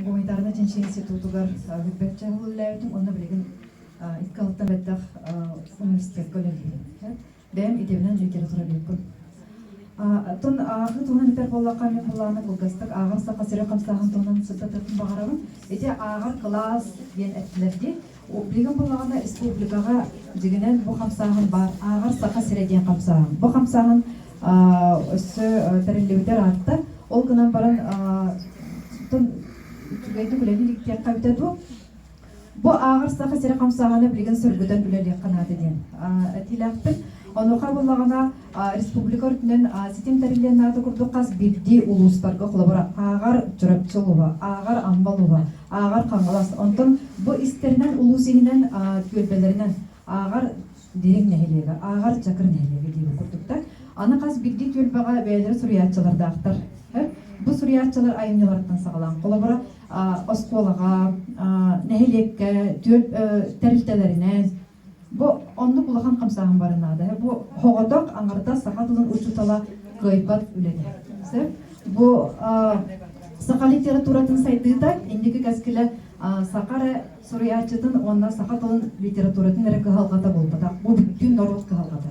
Гуманитарнай чинчийии институтугар билбэччэ үлэлээбитим уонна билигин икки алтан бэттэх университекка үлэлиибин. Бэйэм идэбинэн литературоведпын. Оттон ааҕыы туһунан этэр буоллахха, мин былааны кылгастык ааҕар Саха сирэ хамсааһын туһунан сырдатыахпын баҕарабын. Ити ааҕар кылаас диэн эттилэр дии. Билигин буоллаҕына республикаҕа дьиҥинэн бу хамсааһын баар. Ааҕар Саха сирэ диэн хамсааһын. Бу хамсааһын өссө тэриллибитэ ыраатта. Ол гынан баран үчүгэйдик үлэлии илик диэххэ эбитэ дуу. Бу ааҕар Саха сирэ хамсааһына билигин сөргүтэн үлэлиэххэ наада диэн этиилээхпин. Онуоха буоллаҕына республика үрдүнэн ситим тэриллиэн наада курдук хас биирдии улуустарга холобура ааҕар Чурапчы улууһа, ааҕар Амма улууһа, ааҕар Хаҥалас. Онтон бу истэринэн улуус иһинэн түөлбэлэринэн ааҕар Дириҥ нэһилиэгэ, ааҕар Чакыр нэһилиэгэ диэбит курдуктар. Аны хас биирдии түөлбэҕэ бэйэлэрэ суруйааччылардаахтар. Бу суруйааччылар айымньыларыттан саҕалаан, холобура, оскуолаҕа, нэһилиэккэ, тэрилтэлэринэн бу оннук улахан хамсааһын бары наада. Бу хоҕотох аҥардас саха тылын учуутала кыайбат үлэтэ. Сөп? Бу саха литературатын сайдыыта инники кэскилэ саха эрэ суруйааччытын уонна саха тылын литературатын эрэ кыһалҕата буолбатах. Бу бүттүүн норуот кыһалҕата.